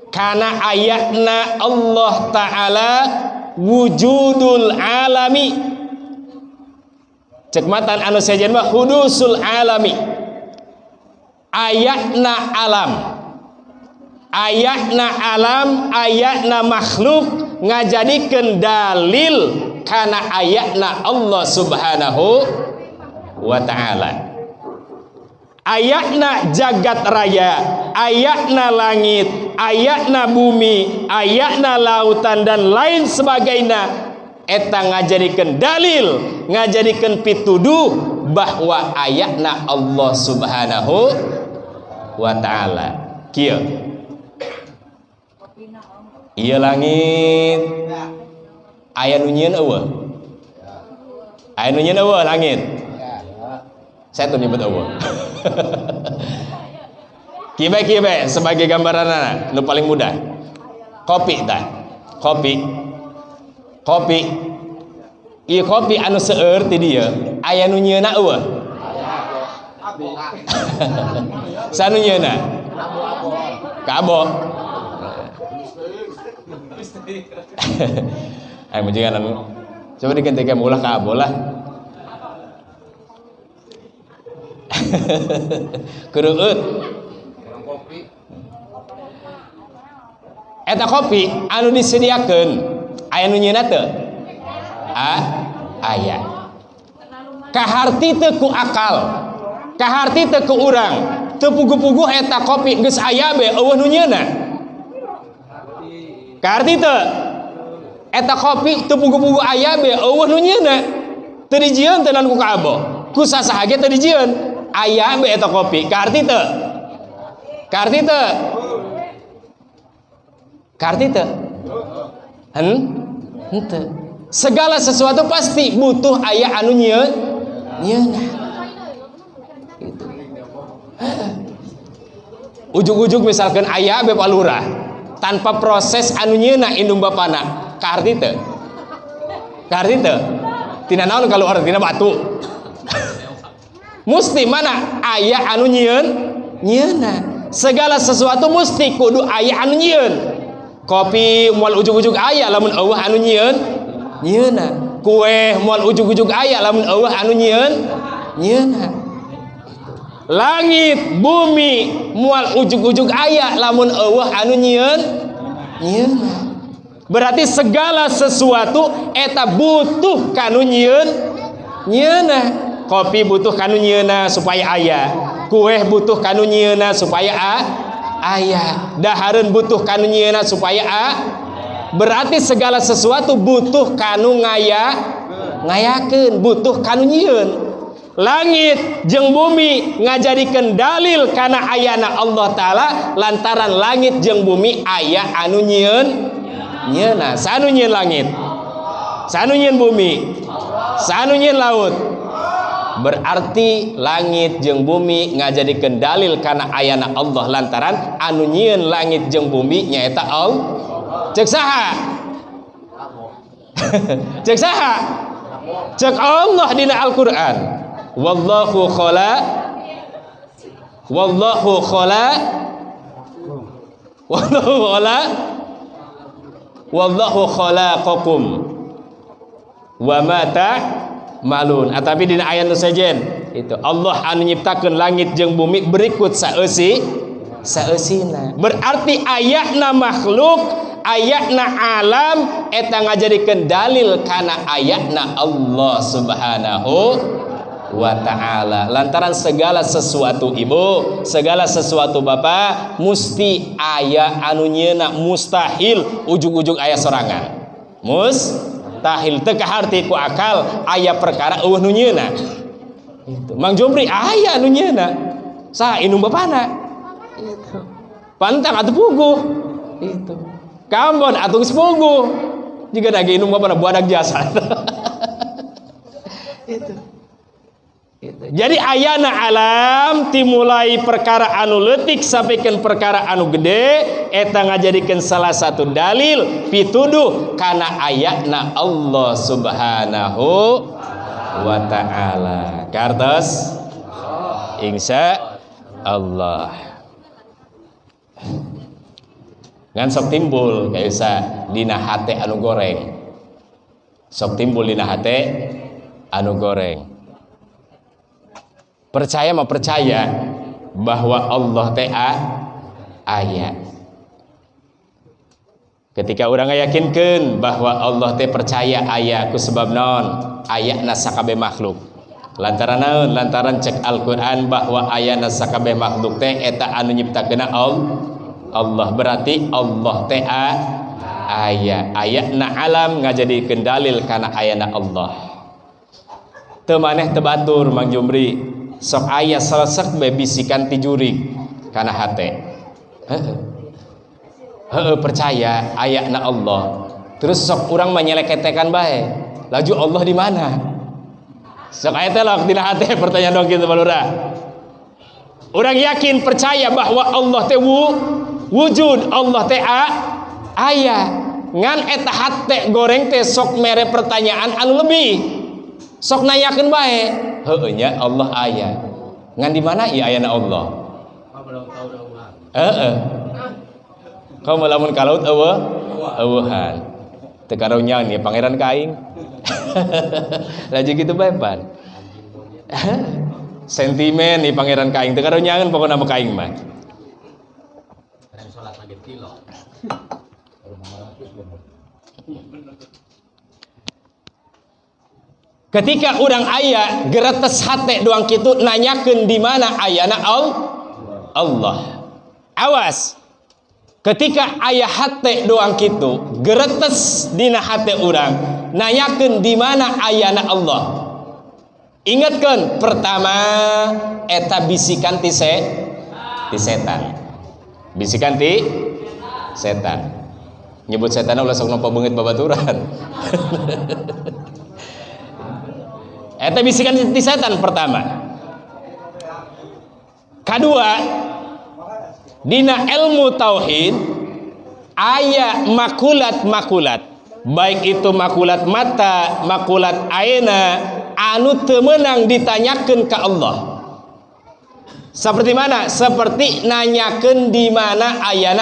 kana ayatna Allah Ta'ala wujudul alami. Cek matan anu sejen mah hudusul alami. Ayatna alam. Ayatna alam, ayatna makhluk ngajadikeun dalil kana ayatna Allah Subhanahu wa ta'ala. Ayatna jagat raya, ayatna langit, ayatna bumi, ayatna lautan dan lain sebagainya eta ngajadikeun dalil, ngajadikeun pituduh bahwa ayatna Allah Subhanahu wa ta'ala. Kieu. Ieu langit aya nu nyieun eueuh? Aya nu nyieun eueuh langit? Saya tuh nyebut eueuh. Kieu bae sebagai gambaranna nu paling mudah. Kopi tah. Kopi. Kopi. Ieu kopi anu seueur ti dieu aya nu nyieunna eueuh? Sa nu nyieunna? Kabo. Ayo majikan anu. Coba diganti ulah kabo lah. Kerueut. Eta kopi anu disediakeun aya nu nyieunna teu? Aya. Kaharti teu ku akal. Kaharti teu ku urang. Teu puguh-puguh eta kopi geus aya be eueuh nu nyieunna. Kaharti teu? Eta kopi teu puguh-puguh aya be eueuh nu nyieunna. Teu dijieun teu ku kaabo. Ku sasaha ge teu dijieun. Aya be eta kopi. Kaharti teu? Kaharti teu? Kaharti teu? Henteu. Segala sesuatu pasti butuh aya anu nyieun. Nyieunna. Gitu. Ujug-ujug misalkan aya be palurah tanpa proses anu nyieunna indung bapana. Kaharti teu? Kaharti teu? Tina naon kaluar tina batu. Musti mana aya anu nyieun? Nyieunna. Segala sesuatu musti kudu aya anu nyieun. Kopi moal ujug-ujug aya lamun eueuh anu nyieun nyieunna. Kue moal ujug-ujug aya lamun eueuh anu nyieun nyieunna. Langit, bumi moal ujug-ujug aya lamun eueuh anu nyieun nyieunna. Berarti segala sesuatu eta butuh kanu nyieun nyieunna. Kopi butuh kanu nyieunna supaya aya. Kue butuh kanu nyieunna supaya aya. Dahareun butuh kanu nyieunna supaya Berarti segala sesuatu butuh kanu ngayakeun, butuh kanu nyieun. Langit jeung bumi ngajadikeun dalil kana ayana Allah Ta'ala lantaran langit jeung bumi aya anu nyieun nyieunna. Sanu nyieun langit, sanu nyieun bumi, sanu nyieun laut, Berarti langit jeung bumi ngajadikeun dalil kana ayana Allah lantaran anu nyieun langit jeung bumi nyaeta Allah. Cek saha? Cek saha? Cek Allah dina Al-Qur'an. Wallahu khala wallahu khala wallahu khala wallahu khalaqakum wa ma ta'malun. Atapi dina ayat nu sejen itu Allah anu nyiptakeun langit jeung bumi berikut saeusi saeusina. Berarti ayatna makhluk, ayatna alam eta ngajadikeun dalil kana ayatna Allah Subhanahu wa ta'ala. Lantaran segala sesuatu ibu, segala sesuatu bapak musti aya anu nyeuna, mustahil ujug-ujug aya sorangan. Mustahil teu kaharti ku akal aya perkara eueuh nu nyeuna. Itu Mang Jomri aya nu nyeuna. Saha indung bapana? Itu. Pantang atuh puguh. Itu. Kambon atuh geus puguh. Jiga dage indung bapana buadak jasa. Itu. Gitu. Jadi ayana alam timulai perkara anu leutik sampaikan perkara anu gede eta ngajadikeun salah satu dalil pituduh kana ayatna Allah Subhanahu wa ta'ala. Kartos insya Allah. Ngan sok timbul kaisa dina hate anu goreng. Sok timbul dina hate anu goreng. Percaya mah percaya bahwa Allah teh aya. Ketika orang yakinkan bahwa Allah teh percaya aya ku sebab naon? Ayana sakabeh makhluk. Lantaran naon? Lantaran cek Al-Qur'an bahwa ayana sakabeh makhluk teh eta anu nyiptakeunna Allah. Berarti Allah teh aya. Ayana alam ngajadikeun dalil kana ayana Allah. Teu maneh teu batur Mang Jumri. Sok aya salesek bae bisikan ti jurig kana hate. Heeh. Heeh percaya ayana Allah. Terus sok urang mah nyeleketekan bae. Laju Allah di mana? Sok aya teh lok dina hate pertanyaan dong kitu balura. Urang yakin percaya bahwa Allah teh wujud, Allah teh aya. Ngan eta hate goreng teh sok mere pertanyaan anu lebih. Sok nanyakeun bae. Heueuh nya Allah aya. Ngan di mana ieu ayana Allah? Heeh. Kamu lamun ka laut eueuh eueuhan. Teu karunya nih pangeran ka aing. Laju kitu bae pan. Sentimen nih pangeran ka aing teu karunyangan pokona mah ka aing mah. Ketika urang aya geretes hate doang kitu nanyakeun di mana ayana Allah. Awas. Ketika aya hate doang kitu geretes dina hate urang nanyakeun di mana ayana Allah. Ingatkeun pertama eta bisikan ti setan. Bisikan ti setan. Nyebut setan ulah sok nompo beungeut babaturan. Eta bisikan ti setan pertama. Kedua, dina ilmu tauhid aya makulat-makulat, baik itu makulat mata, makulat aina anu teu meunang ditanyakeun ka Allah. Seperti mana? Seperti nanyakeun di mana ayana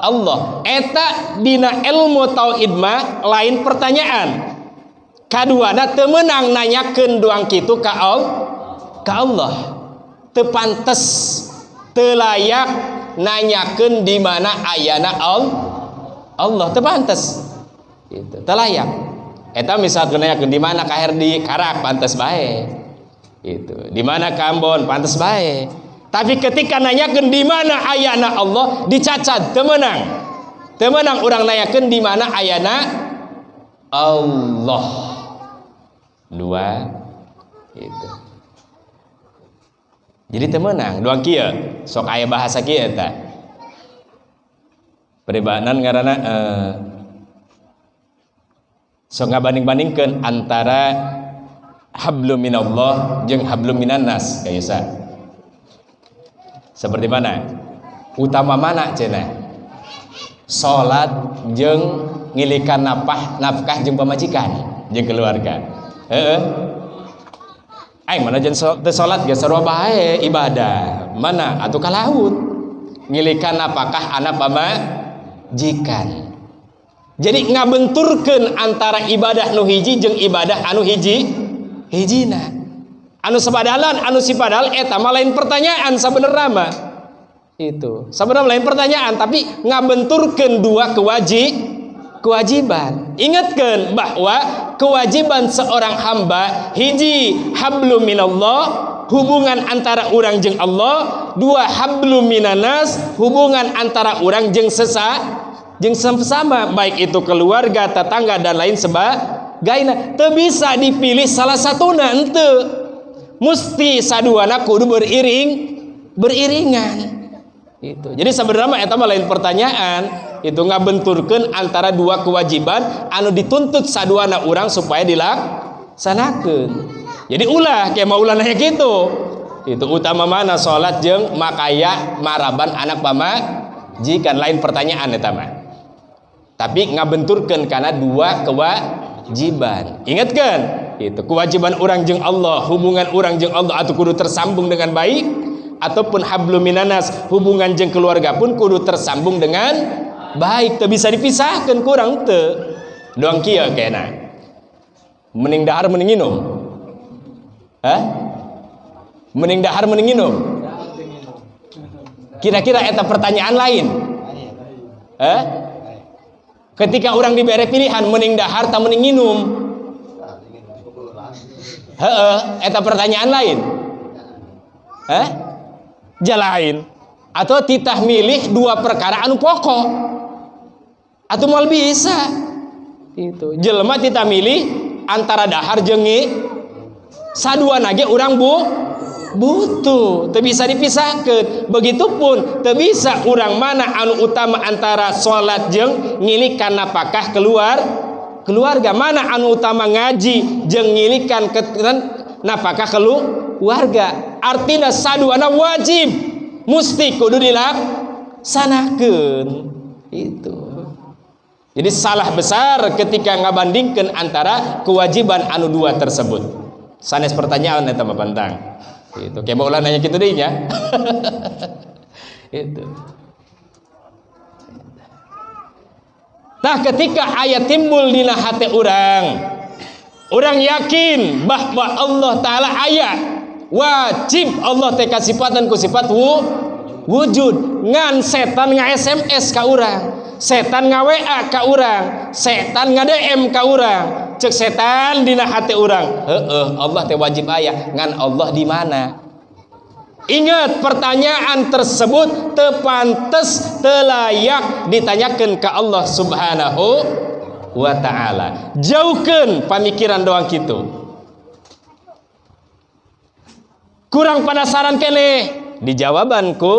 Allah. Eta dina ilmu tauhid mah lain pertanyaan. Kaduana teu meunang nanyakeun doang kitu ka Allah. Teu pantes, teu layak nanyakeun di mana ayana Allah, teu pantes. Gitu, teu layak. Eta misalkeun nanyakeun di mana ka Herdi, karak pantes bae. Gitu. Di mana ka Ambon, pantes bae. Tapi ketika nanyakeun di mana ayana Allah, dicacat teu meunang. Teu meunang urang nanyakeun di mana ayana Allah. Dua itu. Jadi temenang doang kieu sok aya bahasa kieu eta. Peribanan ngaranna sok ngabanding-bandingkeun antara Hablum minallah jeung hablum minannas kayusa. Seperti mana? Utama mana cenah? Salat jeung ngilikan nafkah jeung pamajikan jeung keluarga. Heeh. Aing mana jeung teu salat ge sarua bae ibadah. Mana atuh ka laut ngilikan nafkah anak pamajikan. Jadi ngabenturkeun antara ibadah nu hiji jeung ibadah anu hiji hijina. Anu sabadalan anu sipadal eta mah lain pertanyaan sabenerna mah. Itu. Sabenerna lain pertanyaan tapi ngabenturkeun dua kewajiban. Ingatkeun bahwa kewajiban seorang hamba hiji hablum minallah, hubungan antara urang jeung Allah, dua hablum minanas, hubungan antara urang jeung jeung sesama, baik itu keluarga, tetangga dan lain sebagainya. Teu bisa dipilih salah satuna henteu. Musti saduana kudu beriringan. Itu. Jadi sebenarnya eta mah lain pertanyaan, itu ngabenturkeun antara dua kewajiban anu dituntut saduana urang supaya dilaksanakeun. Jadi ulah kayak mau ulah nanya gitu. Itu utama mana salat jeung makaya maraban anak pamajikan, lain pertanyaan eta mah. Tapi ngabenturkeun karena dua kewajiban. Ingatkan, itu kewajiban urang jeung Allah, hubungan urang jeung Allah atau kudu tersambung dengan baik, ataupun hablum minanas, hubungan jeung keluarga pun kudu tersambung dengan baik, teu bisa dipisahkan kurang teu. Doang kieu kena. Mending dahar mending minum. Hah? Mending dahar mending minum. Kira-kira eta pertanyaan lain. Hah? Ketika orang diberi pilihan mending dahar ta mending minum. Heeh, eta pertanyaan lain. Hah? Jalain atau titah milih dua perkara anu pokok. Atau moal bisa. Itu. Jelema titah milih antara dahar jeung saduana ge urang butuh, teu bisa dipisahkeun. Begitupun teu bisa urang mana anu utama antara salat jeung ngilikan napakah keluarga, mana anu utama ngaji jeung ngilikan napakah keluarga. Artina saduana wajib, musti kudu dilaksanakeun. Itu. Jadi salah besar ketika ngabandingkeun antara kewajiban anu dua tersebut. Sanes pertanyaan eta mah pantang. Itu kayak ulah nanya kitu deui nya. Itu. Nah, ketika ayat timbul dina hati urang, urang yakin bahwa Allah Ta'ala aya, wajib Allah teh kasipatan ku sifat wujud. Ngan setan nga SMS ka urang, setan nga WA ka urang, setan nga DM ka urang. Cek setan dina hati urang, heeh, Allah teh wajib aya, ngan Allah di mana? Ingat, pertanyaan tersebut tepantes, telayak ditanyakan ke Allah Subhanahu wa Ta'ala. Jauhkan pamikiran doang kitu. Kurang penasaran kene? Di jawabanku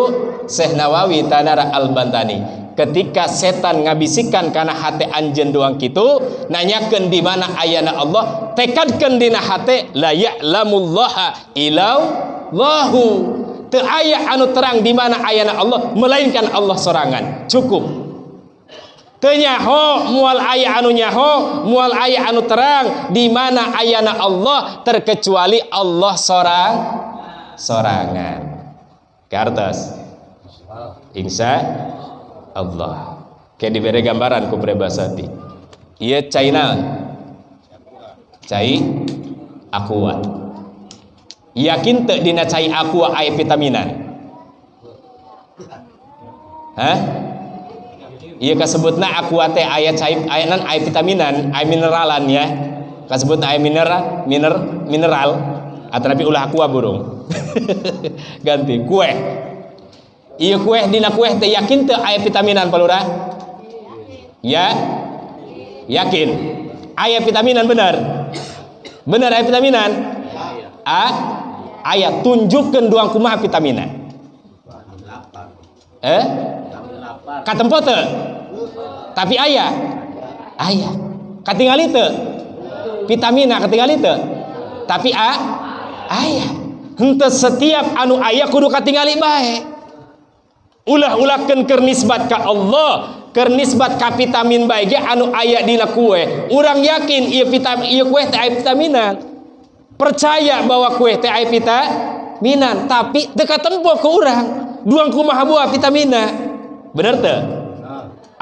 Syekh Nawawi Tanara Al-Bantani. Ketika setan ngabisikan kana hate anjeun doang kitu, nanyakeun di mana ayana Allah, tekadkeun dina hate la ya'lamullaha illallahu. Teu aya anu terang di mana ayana Allah melainkan Allah sorangan. Cukup. Teu nyaho moal aya anu nyaho, moal aya anu terang di mana ayana Allah terkecuali Allah sorangan. Kartos. Insya Allah. Kayak diberi gambaran ku prebasati. Ieu cai naon? Cai aqua. Yakin teu dina cai aqua aya vitaminan? Hah? Ieu kasebutna aqua teh aya cai aya nan aya vitaminan, aya mineralan ya. Kasebutna aya mineral. Atanapi ulah aqua burung. Ganti kue. Ieu kue dina kue teh yakin teu aya vitaminan Pak Lurah? Ya? Yakin. Aya vitaminan bener? Bener aya vitaminan? A? Aya, tunjukkeun doang kumaha vitaminan. Eh? Katempo teu? Tapi aya. Aya. Katingali teu? Vitamina katingali teu? tapi aya. Henteu setiap anu aya kudu katingali bae. Ulah-ulahkeun keur nisbat ka Allah, keur nisbat ka vitamin bae ge anu aya dina kue. Urang yakin ieu vitamin ieu kue teh aya vitaminan. Percaya bahwa kue teh aya vitaminan, tapi teu katempo ku urang. Duang kumaha buah vitamina. Bener teu?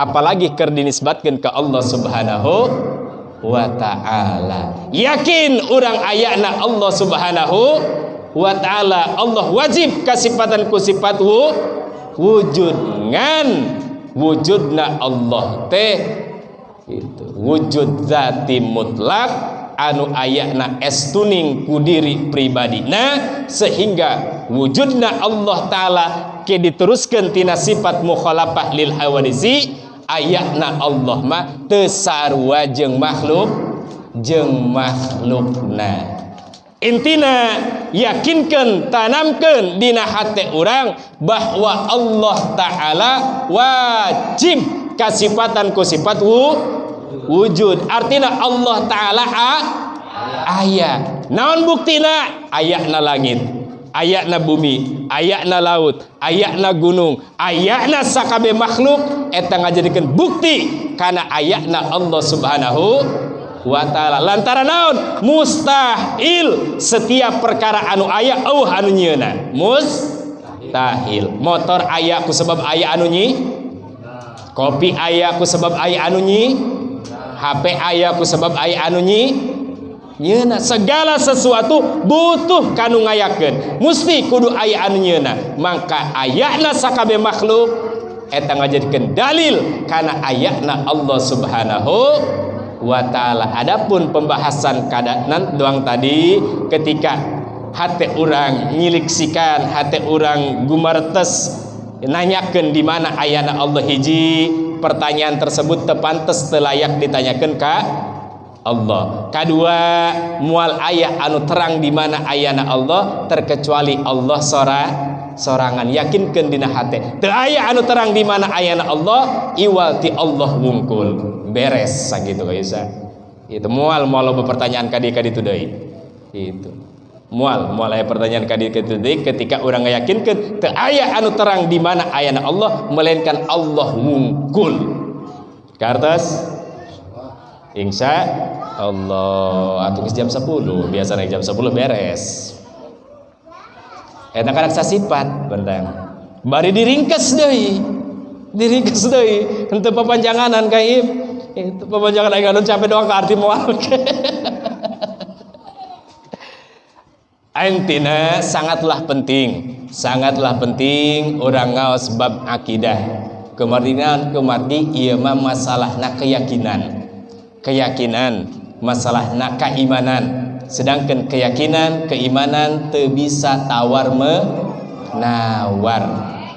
Apalagi keur dinisbatkeun ka Allah Subhanahu wa ta'ala. Yakin urang ayana Allah Subhanahu wa ta'ala. Allah wajib kasipatan ku sifat wujud ngan wujudna Allah teh itu wujud zati mutlak anu ayana estuning ku diri pribadina sehingga wujudna Allah ta'ala ke diteruskeun tina sifat mukhalafah lil hawadisi ayana Allah mah teu sarua jeung makhluk jeung makhlukna. Intina yakinkan tanamkan dina hati urang bahwa Allah ta'ala wajib kasifatan ku sifat wujud. Artina Allah ta'ala aya. Naon buktina? Ayana langit, ayana bumi, ayana laut, ayana gunung, ayana sakabe makhluk eta ngajadikeun bukti kana ayana Allah Subhanahu wa ta'ala. Lantaran naon? Mustahil setiap perkara anu aya eueuh anu nyieuna. Mustahil. Motor aya ku sebab aya anu nyi, kopi aya ku sebab aya anu nyi, HP aya ku sebab aya anu nyi nyieuna. Segala sesuatu butuh kanu ngayakeun, musti kudu aya anu nyieuna. Mangka ayana sakabe makhluk eta ngajadikeun dalil kana ayana Allah Subhanahu wa ta'ala. Adapun pembahasan kadanan doang tadi ketika hati urang nyiliksikan, hati urang gumartes nanyakeun di mana ayana Allah hiji, pertanyaan tersebut tepantes telayak ditanyakeun ka Allah. Kadua, mual aya anu terang di mana ayana Allah terkecuali Allah sorangan. Yakinkeun dina hate. Teu aya anu terang di mana ayana Allah iwal ti Allah wungkul. Beres sakitu kaisa. Itu mual loba pertanyaan ka dieu ka ditu deui. Itu. Mual aya pertanyaan ka dieu ka ditu deui ketika urang ngayakinkeun teu aya anu terang di mana ayana Allah melainkan Allah wungkul. Kartos? Insya Allah. Atuh geus jam 10, biasana jam 10 beres. Eta kana sifat bentang. Bari diringkes deui. Diringkes deui, henteu papanjanganan kaib. Itu papanjangan aing anu capek doang ka arti moal. Intina sangatlah penting urang ngaos bab akidah. Kemardinan kemardi ieu mah masalahna keyakinan. Keyakinan, masalahna keimanan. Sedangkan keyakinan, keimanan teu bisa tawar menawar.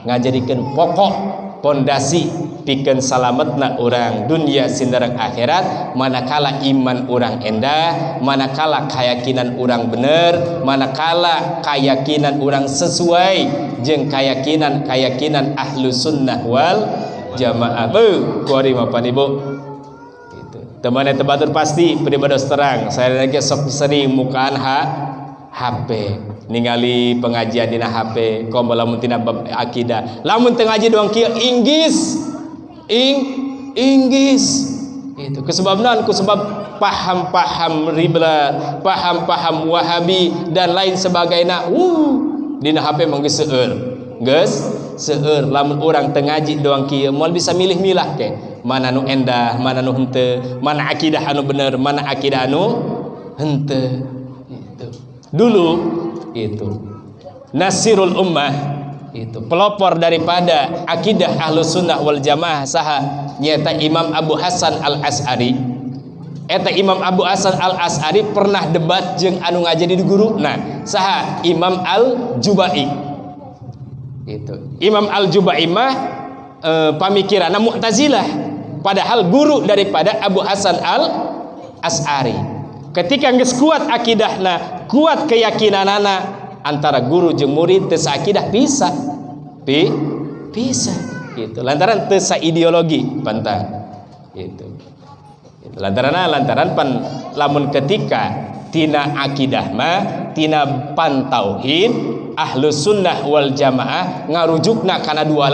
Ngajadikeun pokok pondasi pikeun salametna urang dunia sindarang akhirat, manakala iman urang endah, manakala keyakinan urang bener, manakala keyakinan urang sesuai jeung keyakinan ahlu sunnah wal jamaah. Beuh, kuari mah pan ibu. Gitu. Teman tebatur pasti pribados terang. Saya lagi sok sering mukaan HP ningali pengajian dina HP komo lamun tina bab akidah, lamun teu ngaji doang kieu inggis inggis itu kusebab naon? Kusebab paham-paham ribla, paham-paham Wahabi dan lain sebagainya. Dina HP mah geus seueur, geus seueur. Lamun urang teu ngaji doang kieu moal bisa milih-milah ke mana nu endah, mana nu henteu, mana akidah anu bener, mana akidah anu henteu. Itu dulu itu Nasirul Ummah itu pelopor daripada akidah Ahlus Sunnah wal Jamaah saha nyata Imam Abu Hasan Al As'ari. Eta Imam Abu Hasan Al As'ari pernah debat jeung anu ngajadi guruna saha Imam Al Jubai. Itu Imam Al Jubai mah pamikiranna Mu'tazilah, padahal guru daripada Abu Hasan Al As'ari. Ketika geus kuat akidahna, kuat keyakinanana, antara guru jeung murid teu sakidah pisah. Pisah gitu. Lantaran teu saideologi pantang. Gitu. Lantaran pan lamun ketika Tina akidah mah tina pan tauhid Ahlus Sunnah wal Jamaah ngarujukna kana dua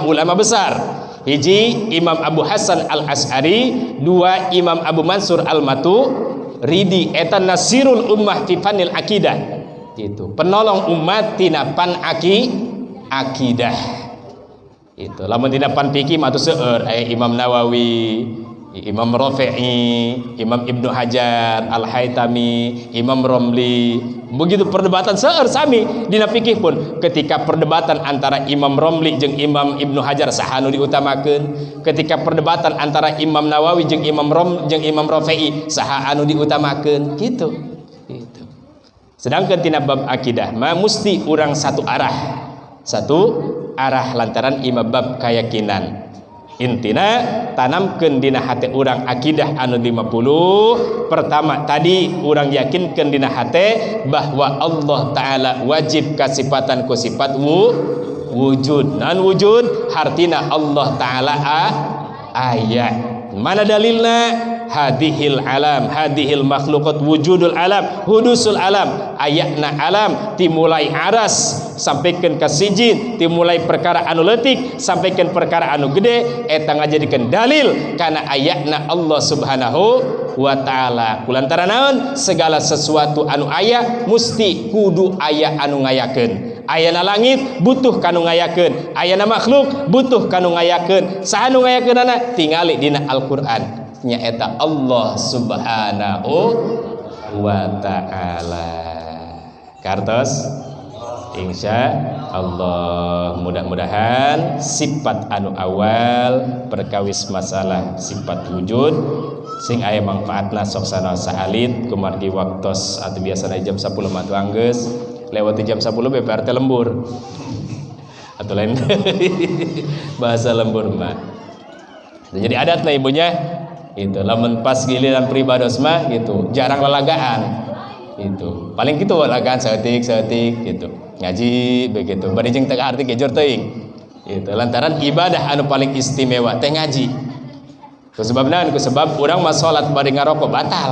ulama besar. Hiji Imam Abu Hasan Al-Asy'ari, dua Imam Abu Mansur Al-Maturidi. Eta nasirul ummah fi fanil akidah. Gitu. Penolong umat tina pan akidah. Itu. Lamun tina pan fikih mah atuh seueur aya Imam Nawawi, Imam Rafi'i, Imam Ibnu Hajar Al-Haytami, Imam Romli. Begitu perdebatan seueur sami dina fikih pun ketika perdebatan antara Imam Romli jeung Imam Ibnu Hajar saha nu diutamakeun, ketika perdebatan antara Imam Nawawi jeung Imam Rom jeung Imam Rafi'i saha anu diutamakeun gitu. Gitu. Sedangkan tina bab akidah mah musti urang satu arah. Satu arah lantaran imam bab keyakinan. Intina tanamkeun dina hate urang akidah anu 50. Pertama tadi urang yakinkeun dina hate bahwa Allah Ta'ala wajib kasipatan ku sifat wujud. Nan wujud hartina Allah Ta'ala aya. Mana dalilna? Hadihil alam, hadihil makhluqat, wujudul alam, hudusul alam, ayatna alam timulai aras sampaikan ke sijin, timulai perkara anu leutik sampaikan perkara anu gede, eta ngajadikeun dalil kana ayatna Allah Subhanahu wa Ta'ala. Kulantaran naon? Segala sesuatu anu aya musti kudu aya anu ngayakeun. Ayana langit butuh kanu ngayakeun, ayana makhluk butuh kanu ngayakeun. Saha nu ngayakeunana? Tingali dina Al-Qur'an. Nyaeta Allah Subhanahu wa Ta'ala. Kartos insya Allah mudah-mudahan sifat anu awal perkawis masalah sifat wujud sing aya manfaatna sok sanaos saalit kumargi waktos atau biasana jam 10 mah atuh anggeus lewat jam 10 BPRT lembur atau lain bahasa lembur mah. Jadi adatna ibunya itu lamun pas giliran pribados mah gitu jarang lalagaan itu paling gitu lalagaan saeutik-saeutik gitu ngaji begitu bari jeung teu arti gejor teuing itu lantaran ibadah anu paling istimewa teh ngaji. Kusebab naon? Kusebab urang mah salat bari ngarokok batal,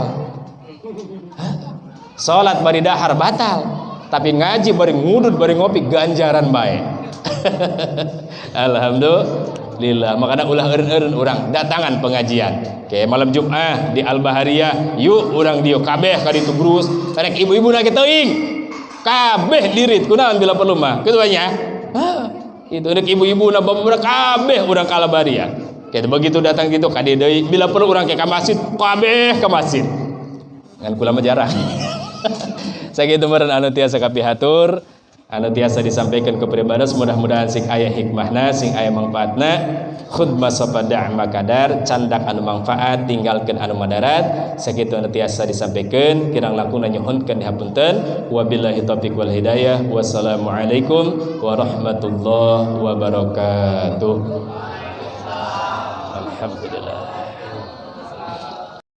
salat bari dahar batal, tapi ngaji bari ngudut bari ngopi ganjaran bae. Alhamdulillah. Makanya ulah eureun-eureun urang datangan pengajian. Oke, malam Jumat di Al-Bahariyah, yuk urang dieu kabeh ka ditu grus, rek ibu-ibu na teuing. Kabeh dirit kunaon bila perlu mah. Kitu nya. Itu rek ibu-ibu na bapak-bapak kabeh urang ka Al-Bahariyah. Oke, begitu datang gitu ka dieu deui, bila perlu urang ke ka masjid, kabeh ka masjid. Ngan kula mah jarang. Sakitu meureun anu tiasa kapihatur, anu tiasa disampaikan ke pribados, mudah-mudahan sing aya hikmahna, sing aya manfaatna. Khudma sapa da'ma kadar, candak anu manfaat, tinggalkeun anu madarat. Sakitu anu tiasa disampaikan, kirang langkungna nyuhunkeun dihapunten. Wabillahi taufik wal hidayah. Wassalamualaikum warahmatullahi wabarakatuh. Alhamdulillah.